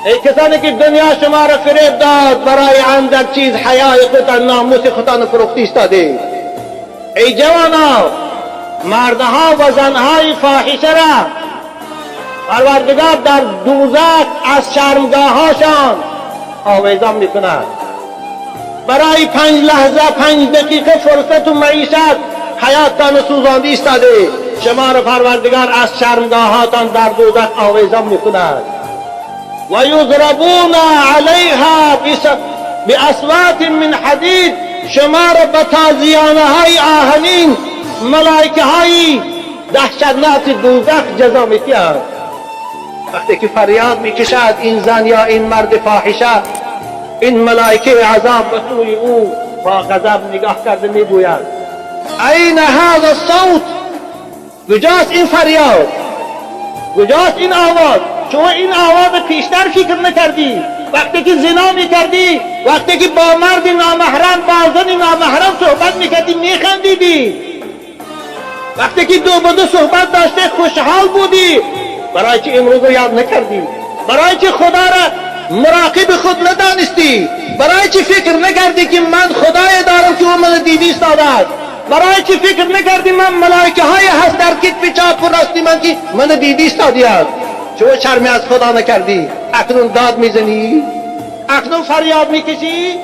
Эй касоне ки дунё шуморо фиреб дод, барои андак чиз ҳаёи худ, номуси худтонро фурӯхта истодед. Эй ҷавоно, мардҳо ва занҳои фоҳишаро Парвардигор дар дӯзах аз шармгоҳҳошон овезон мекунад. Барои 5 лаҳза, 5 дақиқа фурсату маишат ҳаёттонро сӯзонда истоде. Шуморо Парвардигор аз шармгоҳҳотон дар дӯзах овезон мекунад. ويضربون عليها بأسواط من حديد. شما را به تازیانه های آهنین ملائکه های دهشتناک دوزخ جزا میدهند. وقتی که فریاد میکشد این زن یا این مرد فاحشه، این ملائکه عذاب به سوی او با غضب نگاه کرده میگوید: أين هذا الصوت؟ کجاست این فریاد؟ کجاست این آواز؟ شما این آواز پیشتر فکر نکردی؟ وقتی که زنا میکردی، وقتی که با مرد نامحرم، با زن نامحرم صحبت میکردی، میخندیدی. وقتی که دو به دو صحبت داشته، خوشحال بودی. برای چی امروز رو یاد نکردی؟ برای چی خدا را مراقب خود ندانستی؟ برای چی فکر نکردی که من خدای دارم که او من دیدی ایستاده است؟ برای چی فکر نکردی من ملائکه های هست در کتف چپ و راستی من که من دیدی ایستادی است؟ چون شرمی از خدا نکردی، اکنون داد میزنی، اکنون فریاد میکشی.